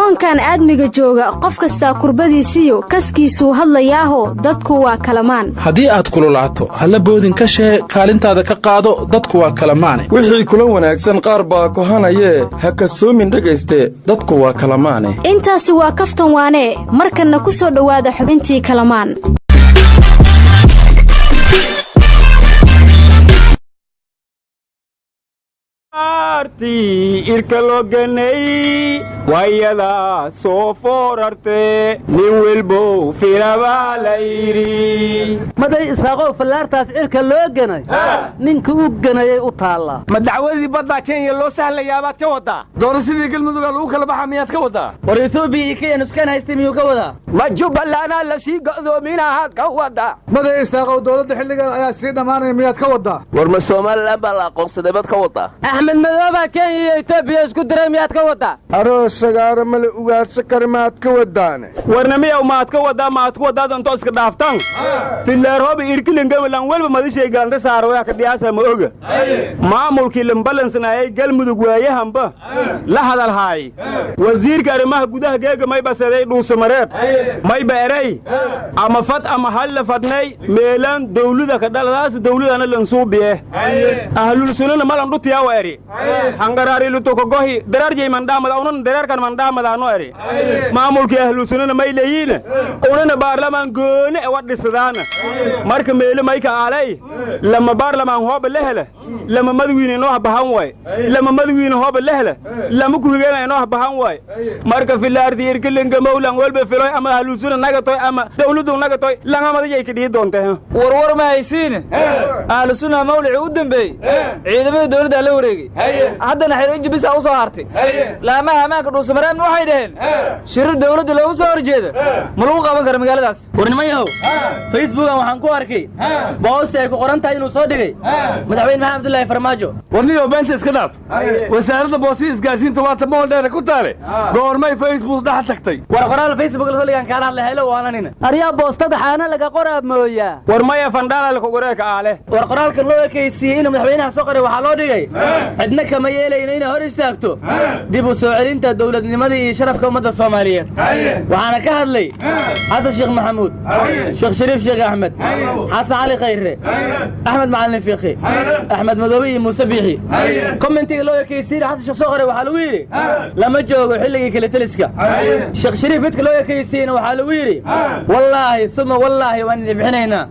Koonkan aadmiga jooga, qof kastaa kurbadiisiyo kaskiisuu hadlayaaho, dadku waa kalamaan. Haddii aad kululaato, halla boodin ka shee, kaalintaada ka qaado, dadku waa kalamaane. Wixii kula wanaagsan qaar baa kohanayee, ha kasoomin dhegayste, dadku waa kalamaane. Intaasi waa kaftan waanee. Markanna ku soo dhowaada xubintii Kalamaan. Irka loganay wayadaa soo foorarte, nin welbow filabaa la yidhi. Maday Isaaqow, fallaartaas cirka loo ganay ninka u ganayay u taallaa. Ma dacwadii baddaa Kenya loo sahlayaa baad ka waddaa? Doorashadii Galmudugaa lagu kala baxa miyaad ka waddaa? War Etoobiya iyo Kenya nuskaan haystay miyuu ka wadaa? Ma Jubbalandaa la sii go'doominahaad ka waddaa? Maday Isaaqow, dowladda xilligeeda ayaa sii dhammaanaya miyaad ka waddaa? War ma Somalilan baa la aqoonsaday baad ka waddaa? Axmed Madoobaa Kenya iyo Etoobiya isku diray miyaad ka waddaa? Aroos sagaaro male ugaadhsa kar maad ka waddaane? Warnamiyaw, maad ka waddaa? Maad ku waddaad into iska dhaaftaan fileerhooba irkilingabalan welba madishay gaalanta saarooyaa ka dhiyaasa. Ma oga maamulkii lambalansanayay Galmudug waayahanba la hadalhaay. Wasiirka arrimaha gudaha geega mayba seday Dhuusamareeb, mayba eray ama fad ama halla fadnay meelaan dawlada ka dhaladaas dawladana lansuubiye ahlulsunana malan dhutiyawa eri hangaraarilutokogohi daraarjay mandhaamada unana dareerkan mandhaamadaano eri. Maamulkii ahlusunana may leeyiina unana baarlamaan gooni e wadhisadaana. Marka meelo mayka aalay lama baarlamaan hooba la hela, lama madawiine inoo habahan waay, lama madawiine hooba la hela, lama kuhigeena inoo habahan waay. Marka filaardi irkilinka mawlan welba filoy ama ahlusuna nagatoy ama dawladdu nagatoy langamadayay ka dhihi doonte. Warwar ma haysiine, ahlu sunna mawlicii u dambeeyey ciidamada dawladdaa la wareegey, haddana xero injibisa u soo hartay. Laamaha ammaanka Dhuusamareebna waxay dhaheen shirir dawladda loogu soo horjeeda ma lagu qaban kara magaaladaas. War niman yahow, Facebookan waxaan ku arkay boosti ay ku qoran tahay inuu soo dhigay Madaxweyne Maxamed Abdullaahi Farmaajo. Warniyo, beenta iska dhaaf. Wasaaradda Boostada Isgaarsiinta waa tamool dheere ku taale, goormay Facebook dhex tagtay? War qoraal Facebook la soo dhigaan kaala hadlay, haylo waalanina. Aryaa, boostada xaana laga qoraa mooyaa? War maya, fandhaalalka aale. War qoraalkan loo ekaysiiyey inuu madaxweynaha soo qoray waxaa loo dhigay: cidna kama yeelayno inay hor istaagto dib u soo celinta dowladnimadii iyo sharafka ummadda Soomaaliyeed. Waxaana ka hadlay Xasan Sheekh Maxamuud, Sheekh Shariif Sheekh Axmed, Xasan Cali Khayre, Axmed Macalin Fiiqi, Axmed Madoobe iyo Muuse Biixi. Commentiga loo ekaysiiyey Xasan Sheekh soo qoray waxaa lagu yidhi: lama joogo xilligii kalitaliska. Sheekh Shariif midka loo ekaysiiyeyna waxaa lagu yidhi: wallaahi uma wallaahi waan idin bixinaynaa.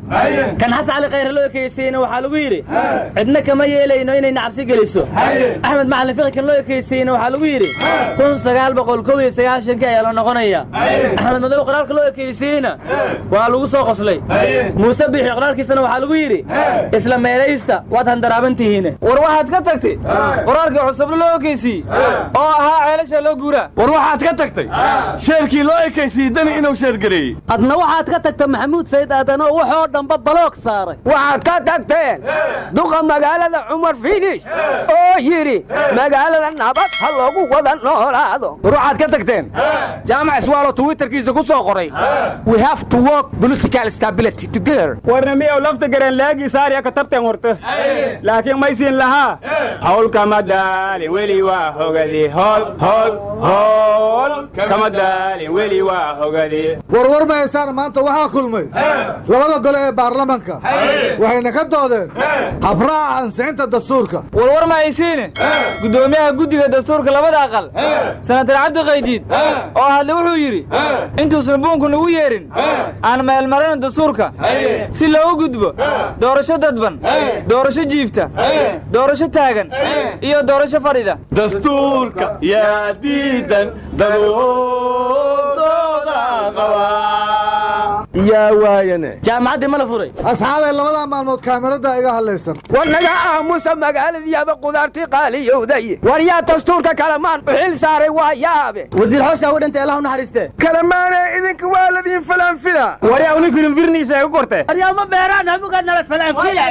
Kan Xasan Cali Khayre loo ekaysiiyeyna waxaa lagu yidhi: cidna kama yeelayno inay nacabsi geliso. Axmed Macalin Fiqi kan loo ekaysiiyeyna waxaa lagu yidhi: 1991-kii ayaa la noqonaya. Axmed Madoobe qoraalka loo ekaysiiyeyna waa lagu soo qoslay. Muuse Biixi qoraalkiisana waxaa lagu yidhi: isla meelaysta, waad handaraaban tihiine. War waxaad ka tagtay qoraalkii Cusublo loo ekaysiiyey oo ahaa ceelasha loo guuraa. War waxaad ka tagtay share-kii loo ekaysiiyey Dani inuu share gareeyey. Adna waxaad ka tagta Maxamuud Sayid Aadan oo waxoo dhanba block saaray. Waxaad ka tagteen duqa magaalada Cumar Finish oo yidhi magaalada nabad ha loogu wada noolaado. War waxaad ka tagteen Jaamac Iswaalo Twitterkiisa ku soo qoray: "We have to work political stability together." Warna miyaw, lafta gareen laagii saariya ka tabteen horta, laakiin maysiin lahaa hawl kama daalin weli waa hogadi, hool hool hool kama daalin weli waa hogadi. Warwar ma haysaan, maanta waxaa kulmay labada gole ee baarlamanka, waxayna ka doodeen habraaca ansixinta dastuurka. Warwar ma haysiine, guddoomiyaha guddiga dastuurka labada aqal, Senator Cabdi Qaydiid oo hadle wuxuu yidhi: intuusan buunku nagu yeedhin aan meelmarino dastuurka si loogu gudbo doorasho dadban, doorasho jiifta, doorasho taagan iyo doorasho fadhida. Dastuurka yaa diidan, dadoodooda qaba? Yaa waayane. Jaamacaddii ma la furay? Asxaabay, labadaa maalmood kaamirada iga hadlaysan. War naga aamusa, magaaladiiaba qudaartii qaaliyowday. War yaa dastuurka Kalamaan u xil saaray? Waa yaabe. Wasiir Xooshaa u dhintay, Allah u naxariiste. Kalamaane, idinka waa ladiin falanfila. Waryaa, uni firinfirniisha igu korte. Aryaama beeraan hamuga nala falanfila.